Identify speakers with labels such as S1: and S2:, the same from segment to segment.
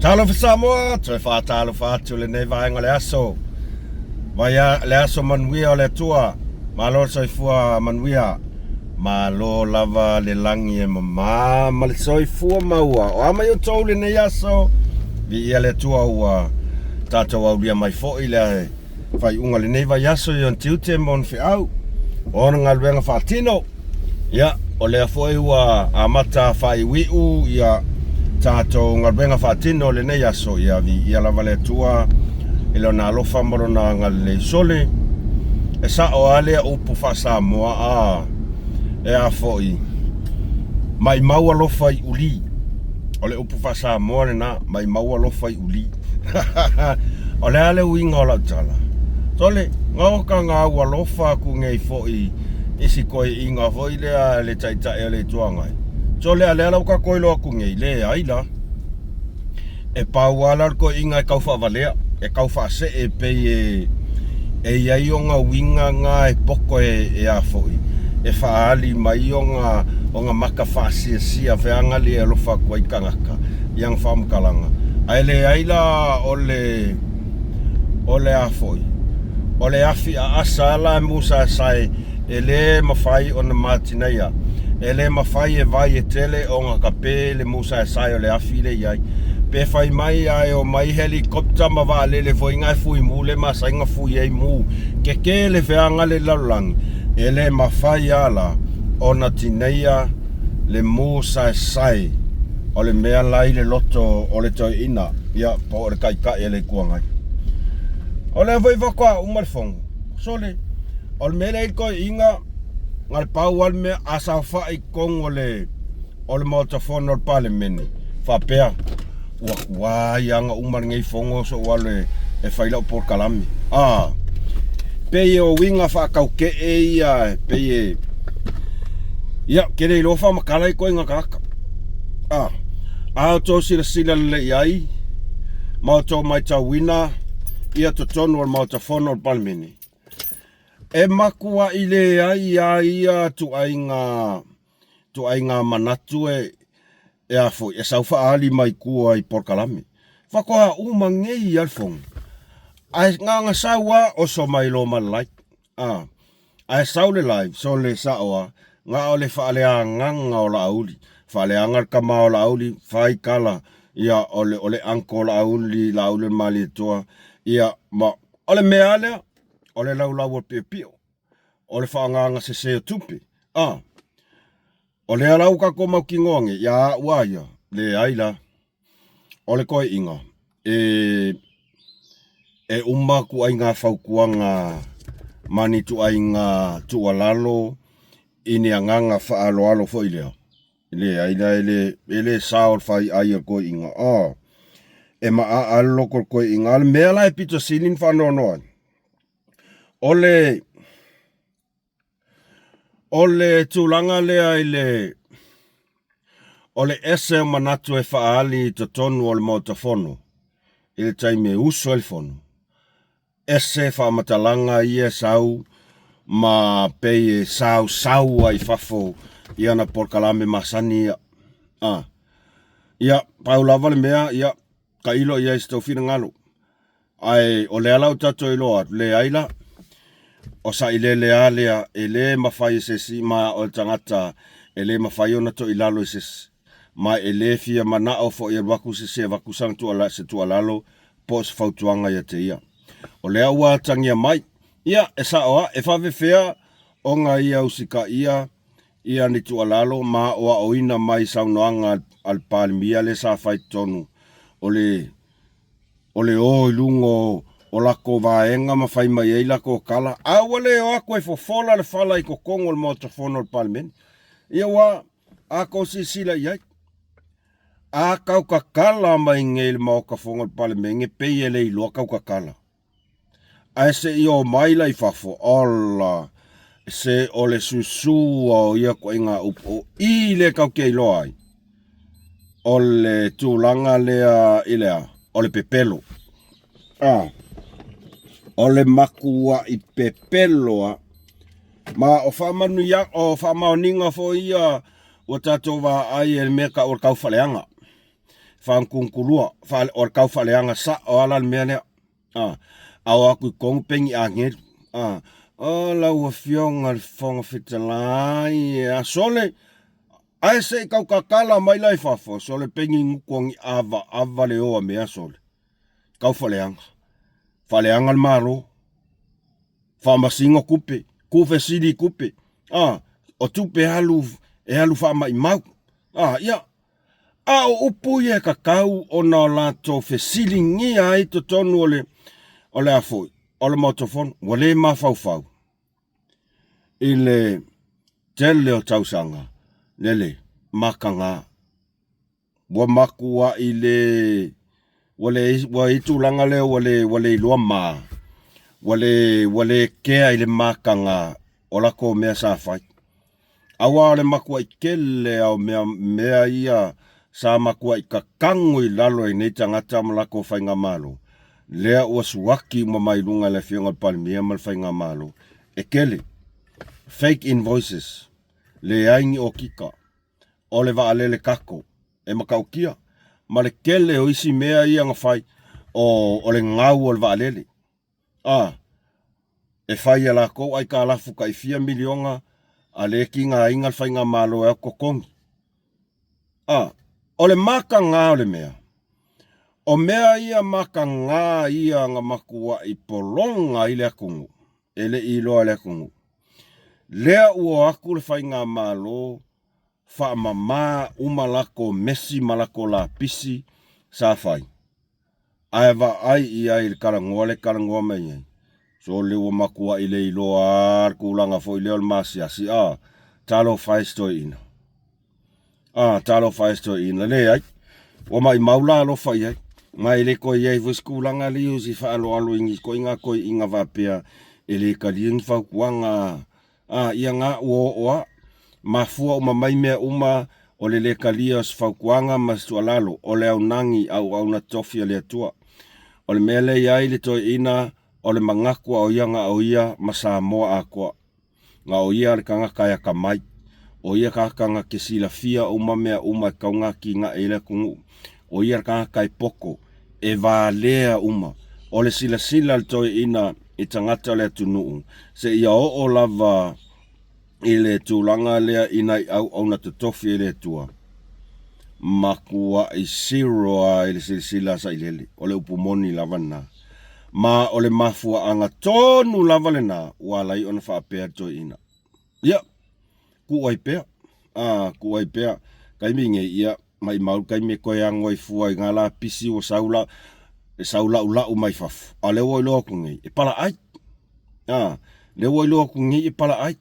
S1: Talofa Samoa, toe faatalofa atu lenei vaega o le aso. Vai a, le aso manuia o le Atua. Malo le soifua manuia. Malo lava le lagi e mamā ma le soifua maua. O a mai outou lenei aso, viia le Atua ua tatou aulia mai foi le faaiuga o lenei vaiaso i ona tiute ma ona feau, o ona galuega faatino. Ia, o lea foi ua amata faaiuiu ia tatou galuega faatino o lenei aso. Ia, viia lava le Atua i Lona alofa ma Lona agalelei sole. E sao lava lea upu faa-Samoa, a, e a foi, maimau alofa i uli. O le upu faa-Samoa lena, maimau alofa i uli. o le a le uiga o lau tala? Sole, gaoka gau alofa aku nei foi i si toeaina foi lea le Taitai o le Itu Agai. Sole, a lea la ua tatou iloa atu nei, leai la. E pau lava la o le toeaina e tau faavalea, e tau faasee e pei e e i ai ona uiga na e poto e, e a foi, e faaali mai ona, ona maka faasiasia feagali e alofa atu ai tagata i ana faamatalaga. Ae leai la o le, o le a foi, o le afi aasa la e musaesae e le mafai ona matinaia. E le mafai e vai e tele ona tape le musaesae o le afi lea e i ai. Pe fai mai ae omai helicopter ma vaalele foi na e fui mu le masani ona fui ai mu keke le feaga le lalolagi, e le mafai lava la ona tineia le musaesae o le mea la i le loto o le toeaina, ia, po o le Taitai o le Itu Agai. O lea foi faatoa uma le fono, sole, o le mea lea i le toeaina, na o le pau lava le mea, a saofai i totonu o le o le Maota Fono o le Palemene, faapea, ua tuai lava ona uma lenei fono se i ou alu e, e fai lau polokalame. A, pei o uiga faataukee ia, pei e, ia, ou te le iloa faamatala ituaiga tagata. A, a outou silasila lelei i ai, ma outou matauina ia totonu o le Maota Fono o le Palemene, e matuai leai lava ia ituaiga ituaiga manatu e e a foi, e sau faaali mai tua i polokalame. Faatoa uma nei lava le fono, ae na ona sau lava oso mai loa ma le live. A, ae sau le live, sole sao lava, na o le faaleagaga o Laauli, faaleaga le tama o Laauli, fai tala, ia o le, o le uncle o Laauli, Laauli o le Malietoa, ia ma, o le mea lava lea, o le laulau o le piopio. O le faaagaaga sese o tupe. A, o lea la ua tatou mautinoa nei, ia au lava ia, leai la. O le toeaina, e, e uma ituaiga fautuaga ma ni ituaiga tuualalo i ni agaga faaaloalo foi lea. Leai la, e le, e le sao le faiai a le toeaina. A, e maaa le loto o le toeaina. A o le mea la e pito sili ona faanoanoa ai, O le O le tulaga lea i le O le ese o manatu e faaali i totonu o le Maota Fono i le taimi e usu ai le Fono, ese faamatalaga ia e sau ma pei e sausau ai i fafo i ana polokalame masani ia. A. Ia, pau lava le mea, ia, tailo i ai i se tou finagalo. Ae o lea la ua tatou iloa atu, leai la, o sailele lava lea e le mafai e se isi, ma o le tagata e le mafai ona toilalo i se isi, ma e le fia manao foi e alu atu se isi e avatu sana tuualalo, se tuualalo po o se fautuaga ia te ia. O lea ua atagia mai, ia, e sao lava, e faafefea ona ia usitaia ia ni tuualalo ma aoaoina mai saunoaga a le Palemia lea sa fai i totonu o le o le o i luga o latou vaega ma fai mai ai latou tala, a ua le o atu e fofola le fala i totonu o le Maota Fono o le Palemene. Ia ua a tou silasila i ai, a tautatala mai nei le Maota Fono o le Palemene, pei e le iloa tautatala. Ae se i o mai la i fafo, ola, se o le susua o ia ituaiga upu, o i lea tatou te iloa ai, o le tulaga lea i le a? O le pepelo. A, o le matuai pepelo lava. Ma o faamanuia, o faamaoniga foi ia ua tatou vaai i le mea e tau o le taufaaleaga. Faagutugutulua, faale, o le tau faaleaga sao lava la le mea lea. A, a o atu i totonu peni agelu. A, o lau Afioga i le Fofoga Fetalai, e a sole, ae se i tau tatala mai la i fafo, sole peni gutu ni avaava le oa mea sole. Tau faaleaga. Faaleaga le Malo. Faamasino tupe, tuufesili i tupe. A, o tupe alu, e alu faamaimau. A, ia, A o upu ia e tatau ona o latou fesiligia ai totonu o le, o le a foi, o le Maota Fono, ua le mafaufau i le tele o tausaga, lele, mataga, ua matuai le, ua le, ua i tulaga lea ua le, ua le iloa ma, ua le, ua le kea i le mataga o latou mea sa fai. Aua o le matuai tele lava o mea, mea ia sa matuai tatago i lalo e nei tagata ma latou faigamalo, lea ua suaki uma mai luga e le Afioga i le Palemia ma le faigamalo. E tele fake invoices, leai ni okika, o le vaalele kako e matautia, ma le tele o isi mea ia na fai, o, o le gau o le vaalele. A, e fai e lakou aitalafu tai fia miliona a le tigaina le faigamalo e au totogi. A, o le mataga o le mea, o mea ia mataga ia na matuai pologa ai le atunuu, e le i iloa e le atunuu. Lea ua o atu le faigamalo faamama uma latou mesi ma latou lapisi sa fai. Ae vaai i ai i le talanoa lea e talanoa mai ai. Sole ua matuai le iloa lava le tulaga foi lea o le maasiasi, a, talofa e si toeaina. A, talofa e si toeaina. Leai, ua maimau la alofa i ai. Ma e le toe i ai foi se tulaga lea o se faaaloalo i ni ituaiga toeaiina faapea e le talia ni fautuaga A, ia nga ua oo a. Mafua uma mai mea uma o le le talia o se fautuaga ma se tuualalo, o le aunagi auauna tofi a le Atua. O le mea lea i ai le toeaina, o le manatu a o ia na o ia ma Samoa atoa. Na o ia le tagata e atamai. O ia tagata na te silafia uma mea uma e tatau ona atinae i le atunuu. O ia le tagata e poto, e valea uma. O le silasila a le toeaina i tagata o le atunuu, seia oo lava i le tulaga lea i nai auauna totofi e le Atua, matuai zero lava i le silasila a Sailele. O le upu moni lava lena. Ma o le mafuaaga tonu lava lena ua ala ai ona faapea le toeaina. Ia, tuu ai pea, a, tuu ai pea. Taimi nei, ia, maimau le taimi e toe ano ai fua i ngā lapisi ua sau la, e sau la'ula'u mai fafo, a o lea ua iloa atu nei, e palaai. A, lea ua iloa atu nei e palaai.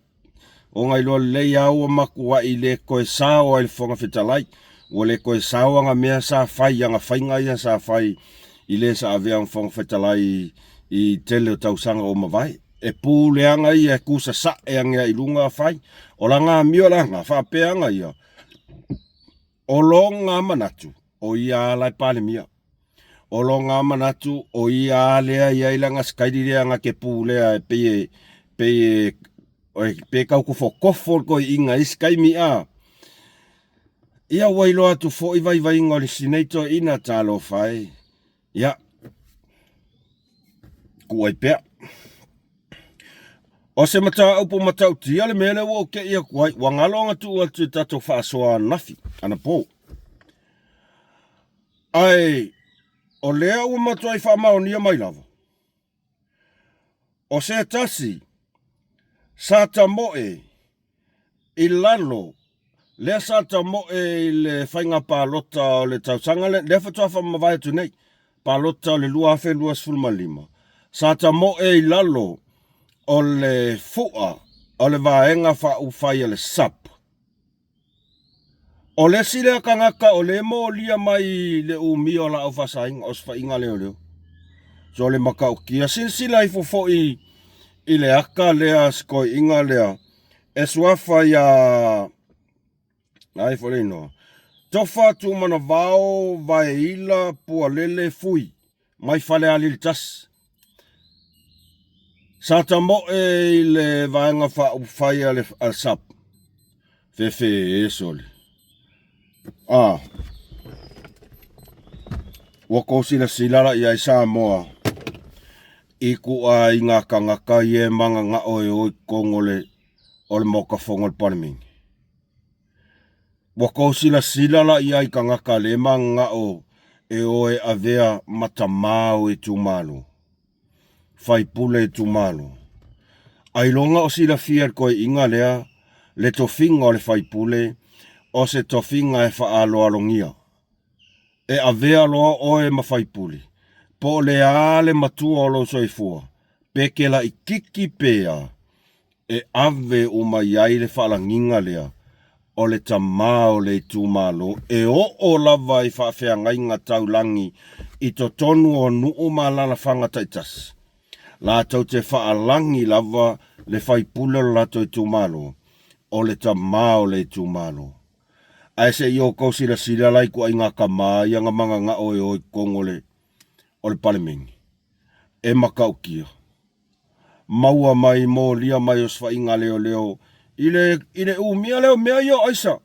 S1: Ona iloa lelei lava ua matuai le toe sao ai le Fofoga Fetalai, ua le toe sao ana mea sa fai, ana faiga ia sa fai i le sa avea ma Fofoga Fetalai i tele o tausaga ua mavae. E pu leaga ia e tu sasae ane ai i luga fai. O lana amio la faapea aga ia, o lona manatu, o ia lava la e Palemia. O lona manatu, o ia lava lea e i ai lana sikaili lea na te pulea e pei e, pei e, pei e tau tofotofo le toeaina i isi taimi a. Ia ua iloa atu foi vaivaiga o le isi nei toeaina, talofa e. Ia, tuu ai pea. O se mataupu matautia le mea lea ua ou tei atu ai, ua galo ona tuu atu i tatou faasoa ananafi, anapo. Ae o lea ua matuai faamaonia mai lava, o se tasi sa tamoe i lalo lea sa tamoe i le faiga palota o le tausaga lea, lea faatoa faamavae atu nei, palota o le 2025, sa tamoe i lalo o le fua o le Vaega Faaupufai a le SUP. O le isi lea tagata o lea e molia mai le umia o laau faasaina, o se faiga leoleo. So le matautia, silasila ifo foi i le ata lea a si toeaina lea, e suafa ia, ai foi le inoa, Tofa Tumanavao Vaeila Pualele Fui mai Falealili 1. Sa tamoe i le Vaega Faaupufai a le SUP. Fefe e sole. A. Ua kou silasila la i ai Samoa i kuaiga kagaka ia e magagao e o i totonu o le o le Maota Fono o le Palemene. Ua kou silasila la i ai tagata le magagao e o e avea ma tamā o itumalo, faipule itumalo. Ailoga o silafia e le toeaina lea le tofiga o le faipule o se tofiga e faaaloalogia. E avea loa oe ma faipule, po o le a le matua o lou soifua, pe te laititi pe a, e ave uma i ai le faalagiga lea o le tama o le itumalo e oo lava i faafeagaiga taulagi i totonu o nuu ma alalafaga taitasi. Latou te faalagi lava le faipule o le latou itumalo, o le tama o le itumalo. Ae se i outou silasila la i ituaiga tama ia na mananao e o i totonu o le o le Palemene? E matautia. Maua mai molia mai osofaiga a leoleo i le i le umia lea o mea ia o aisa.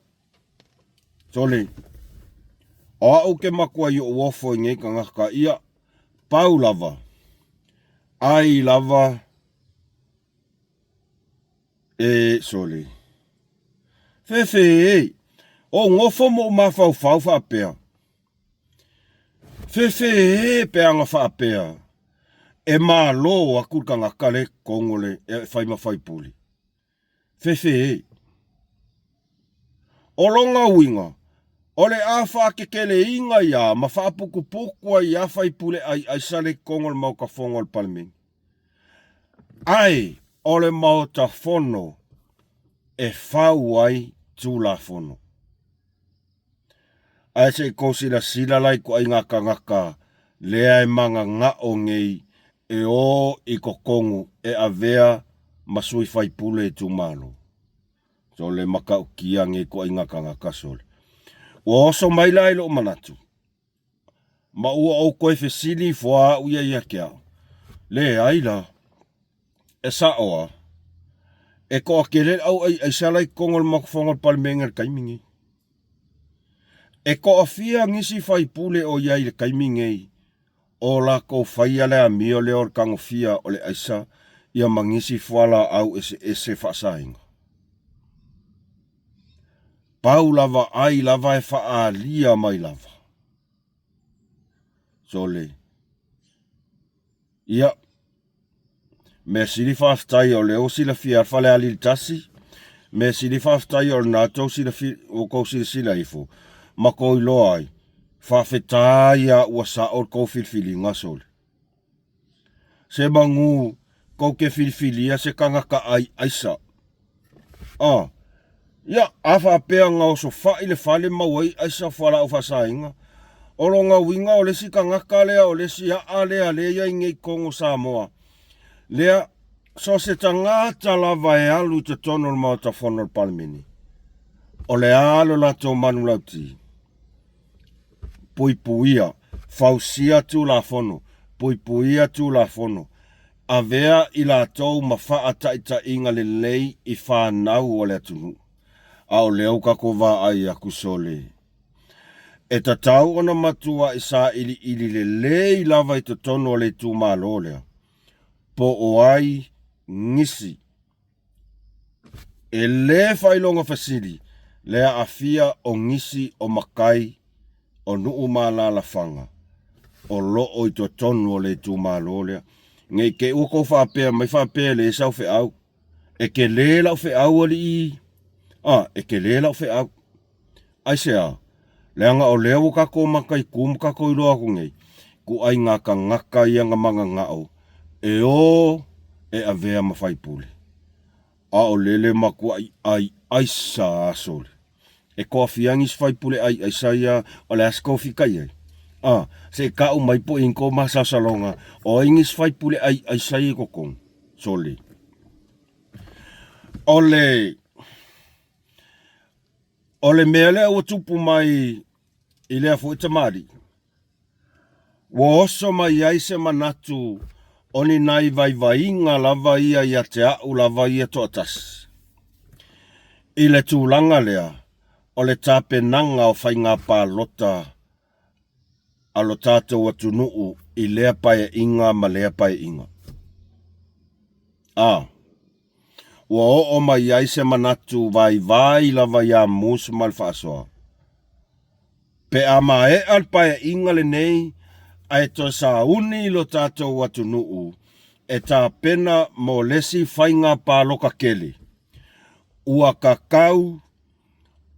S1: Sole, o au ke matua i ou ofo i nei tagata, ia, pau lava, ai lava, E sole. Fefe e. Ou nofo ma ou mafaufau faapea. Fefe e pe ana faapea. E malo atu le tagata le totonu o le e fai ma faipule. Fefe e. O lona uiga, o le a faateteleina ia ma faaputuputu ai ia faipule aiaisa le totonu o le Maota Fono o le Palemene. Ae o le Maota Fono e fau ai Tulafono. Ae se i tou silasila la i ituaiga tagata lea e mananao nei e o i totonu e avea ma sui faipule itumalo. Sole matautia nei ituaiga tagata sole. Ua oso mai la i lou manatu, Ma ua ou toe fesili ifo a au ia ia te au, Leai la, e sa'o a, e toatele le au aiaisa la i totonu o le Maota Fono o le Palemene i le taimi nei. E toafia nisi faipule o i ai i le taimi nei o latou faia le amio lea o le tagofia o le aisa ia ma nisi fualaau eseese faasaina. Pau lava ai lava e faaalia mai lava. Sole. Ia, mea sili faafetai o lea ua silafia le Falealili 1, mea sili faafetai o lena tou silafia, ua tou silasila ifo ma tou iloa ai, faafetai a ua sao le tou filifiliga sole. Se manu tou te filifilia se tagata ai aisa. A, ia, a faapea na osofai le fale mau ai aisa fualaau faasaina, o lona uiga o le isi tagata lea, o le isi aa lea lea e i ai nei i totonu o Samoa, lea, so se tagata lava e alu i totonu o le Maota Fono o le Palemene, o le a lo latou manulauti? Puipuia, fausia Tulafono, puipuia Tulafono, avea i latou ma faataitaiga lelei i fanau o le atunuu. A o lea ua tatou vaai atu sole. E tatau ona matuai sailiili lelei lava i totonu o le itumalo lea, po o ai nisi E le faailoga fesili le aafia o nisi o matai o nuu ma alalafaga o loo i totonu o le itumalo lea. Ne i te i ua tou faapea mai faapea e leai sau feau. E tele lau feau alii. A, e tele lau feau. Aisea? Leaga o lea ua tatou mataitu ma tatou iloa atu nei, ituaiga tagata ia na mananao e o e avea ma faipule. A o lele matuai ai aisa sole. E toafia nisi faipule ai aisa ia o le a se tou fita i ai? A, se i tau mai po o i ai ni tou masalosaloga o ai nisi faipule ai aisa ia i totonu? Sole. O le O le mea lea ua tupu mai i lea foi tamalii, ua oso mai ai se manatu o ni nai vaivaiga lava ia ia te au lava ia toatasi. I le tulaga lea o le tapenaga o faiga palota. a lo tatou atunuu i lea paeaiga ma lea paeaiga. A ua oo mai ai se manatu vaivai lava iā Mus ma le faasoa, pe a maea le paeaiga lenei ae toe sauni lo tatou atunuu e tapena mo le isi faiga paloka tele, ua tatau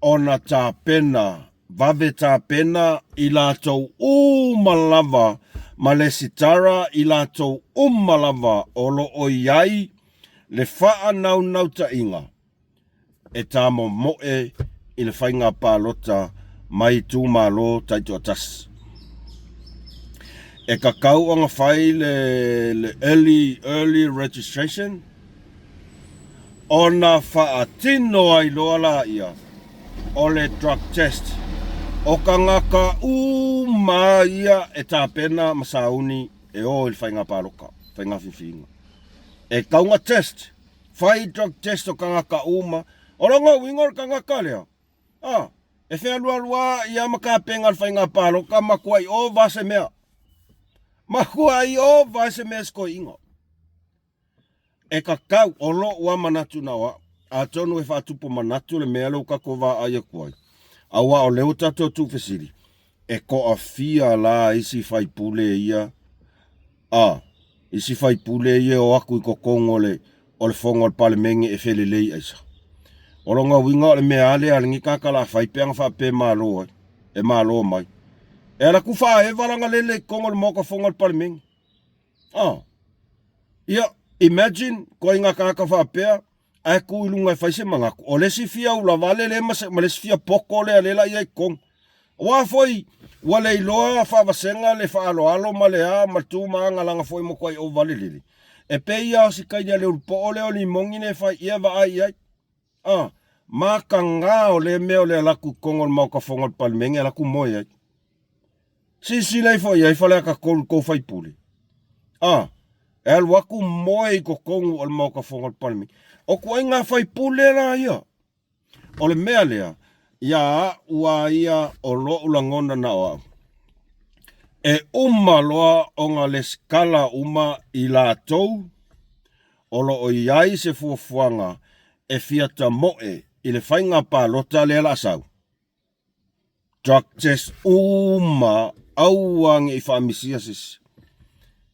S1: ona tapena vave tapena i latou uma lava ma lesitala i latou uma lava o lo o i ai le faanaunautai e tamomoe i le faiga palota mai itumalo taitoatasi. E tatau ona fai le early, early registration ona faatino ai loa laia o le drug test o tagata uma ia e tapena ma sauni e o i le faiga paloka, faiga filifiliga. E tatau ona test, fai drug test o tagata uma. O lona uiga o le tagata lea, a, e fealualu lava ia ma tapena le faiga paloka, matuai ova se mea. Matuai ova se mea se toeaina. E tatau, o lou lava manatu na o au, atonu e faatupu manatu le mea lea ua tatou vaai atu ai, aua o lea ua tatou tuufesili, e toafia la isi faipule ia, a, isi faipule ia e o atu i totonu o le, o le fono a le Palemene e felelei aisa. O lona uiga o le mea lava lea a lenei tagata o le a fai pe ana faapea e malo ai, e malo mai. E alu atu faaeva lana lele i totonu o le Maota Fono a le Palemene. Ah. Ia, imagine, koiga tagata faapea, ae tu i luga e fai se manatu. O le isi fia ulavale lea ma, se, ma le isi fia poto lea lea la ia i totonu. Aua foi, ua le iloa faavasega le faaaloalo ma le a ma le tu ma agalaga foi matuai ova le lele. E pei ia o si kaini a le ulupoo lea o limoni lea e fai ia vaai i ai. Ah, mataga o lea mea o le alu atu i totonu o le Maota Fono o le Palemene alu atu moe ai. Silasila ifo i ai Faleata 3 i tou faipule. Ah, e alu atu moe i totonu o le Maota Fono o le Palemene. O ituaiga faipule la ia. O le mea lea, ia a'u a ia o lo'u lagona na o a'u. E uma loa ona lesitala uma i latou o lo o i ai se fuafuaga e fia tamoe i le faiga palota lea la sau. Drug test uma aua ne i faamisia se isi.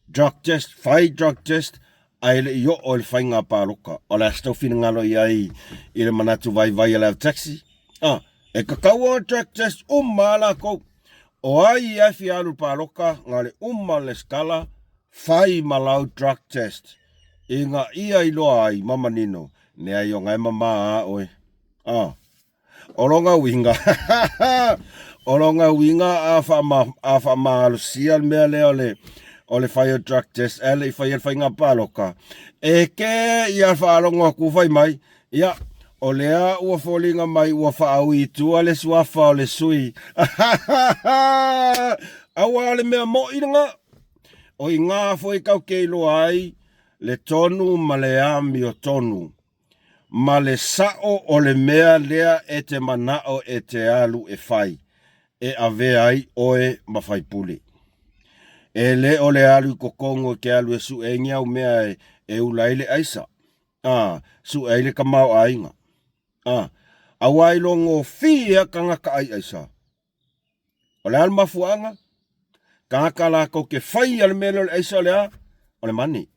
S1: Drug test, fai drug test ae le i oo i le faiga palota. O le a se tou finagalo i ai i le manatu vaivai a le au taxi? Ah, e tatau ona drug test uma a latou. O ai e fia alu i le palota, na o le uma o le lesitala, fai ma lau drug test ina ia iloa ai ma manino leai o na e mama a oe. Ah. O lona uiga, o lona uiga a faama, a faamalosia le mea lea o le, o le fai o drug test, ae le i faia le faiga palota, e ke ia faalogo atu fai mai, ia, o lea ua foliga mai ua faaui i tua le suafa o le sui. Aua o le mea mo'i lena, o i gā foi kau ke iloa ai le tonu ma le amiotonu. Ma le sa'o o le mea lea e te mana'o e te alu e fai, e avea ai oe ma faipule. E le o le alu i totonu e ke alu e su'e ai ni au mea e ula ai le aisa, a, su'e ai le tamaoaiga, a, auā i logofie a tagata ai aisa. O le a le mafuaaga? Tagata latou te faia le mea lea o le aisa o le a? O le money.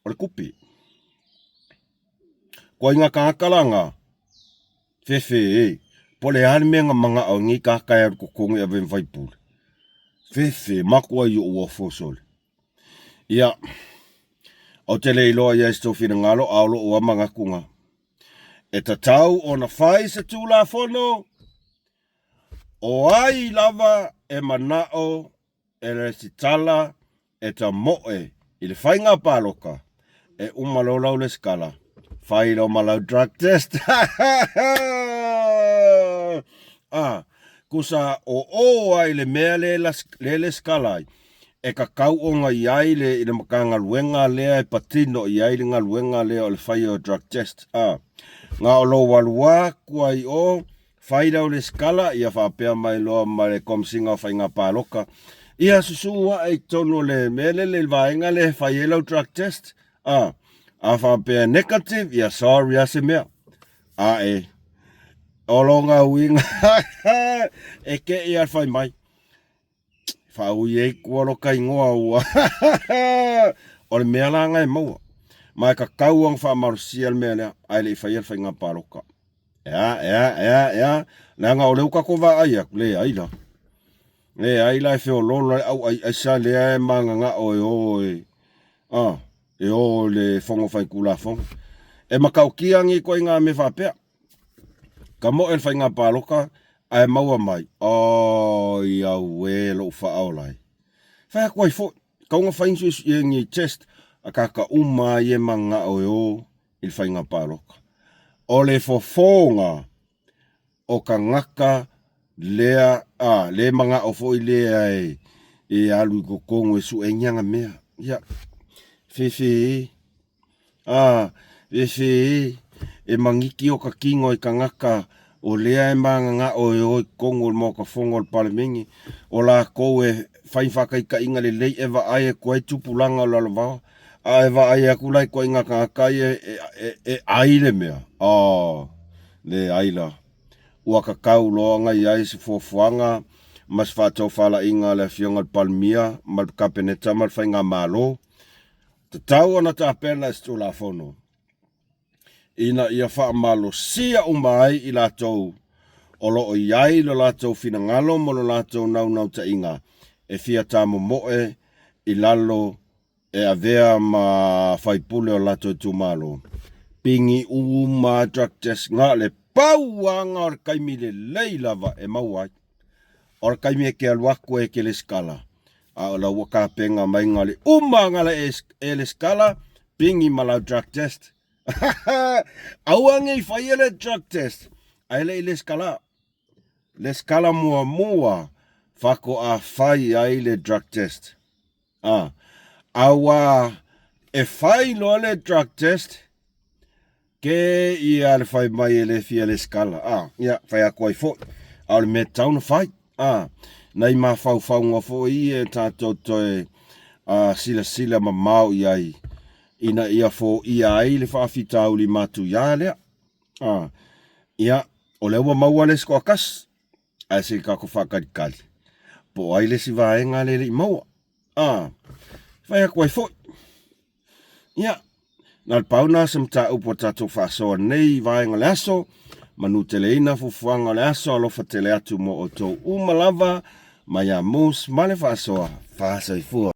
S1: O le tupe. Koaiga tagata la na, fefe e, po o le a le mea na manao ai nei tagata e alu i totonu e ave ma faipule. Fefe, matua i ou ofo sole. Ia, ou te le iloa i ai se tou finagalo, a o lou lava manatu na. E tatau ona fai se Tulafono, o ai lava e manao e resitala e tamoe i le faiga palota, e uma loa lau resitala, fai loa ma lau drug test. Ah, tusa o o ai le mea le le resitala ai, e tatau ona i ai le i le Matagaluega lea e patino i ai le galuega lea o le faia o drug test. Ah, na o lou alu atu ai o. Fai lau lesikala, ia faapea mai loa ma le Komesina o Faiga Palota, ia susuu ae i totonu o le mea lele i le vaega lea e fai ai lau drug test. A, a faapea negative, ia sorry lava se mea. Ae, o lona uiga e te i lava le fai mai. Faaui ai tua lo ta igoa ua o le mea la na e maua. Ma e tatau ona faamalosia le mea lea, ae le i faia le faiga palota. Ea, ea, ea, ea, leaga o lea ua tatou vaai atu, leai la. Leai la e feoloolo le au aiaisa lea e mananao e o e, a, e o i le Fono Faitulafono. E matautia ni ituaiga mea faapea. Ka moe le faiga palota ae maua mai, oi auē lou faaola e. Fai atu ai foi, tatau ona fai ni ni test a tagata uma lava ia e mananao e o i le faiga palota. O le fofoga o tagata lea, a, le manao foi lea e, e alu i totonu e sue ni ana mea. Ia, fefe e. A, fefe e, e magiki o ta kino i tagata o lea e mananao e o i totonu o le Maota Fono o le Palemene, o lakou e fai faataitaiga lelei e vaai atu ai tupulaga o lalovaoa. A e vaai atu la i ituaiga tagata ia e ai le mea, oh, leai la. Ua tatau loa ona i ai se fuafuaga ma se faatofalaiga a le Afioga i le Palemia ma le Kapeneta ma le Faigamalo. Tatau ona tapena i se Tulafono ina ia faamalosia uma ai i latou o lo o i ai lo latou finagalo ma lo latou naunautaiga e fia tamomoe i lalo e avea ma faipule o latou itumalo. Pigi uma drug test na o le pau lava o le taimi lelei lava e maua ai. O le taimi e te alu atu e te lesikala, a o la ua tapena mai na o le uma na le e lesikala, pigi ma lau drug test. Aua ne i faia le drug test ae le i lesikala. Lesikala muamua faatoa fai ai le drug test. A, auā e fai loa le drug test, ke ia le fai mai e le fia lesikala. A, ia, fai atu ai foi. A o le mea tatau ona fai. A, nai mafaufauga foi ia e tatou toe a, silasila mamao i ai, ina ia foia ai le faafitauli matuia lea. A, ia, o lea ua maua le isi toatasi, ae se i tatou faatalitali, po o ai le isi vaega lea e le i maua. A, fai atu ai foi. Ia, na o le pau na o se mataupu a tatou faasoa nei i vaega o le aso, manuteleina fuafuaga o le aso, alofa tele atu mo outou uma lava, mai a Moose ma le faasoa, faasoifua.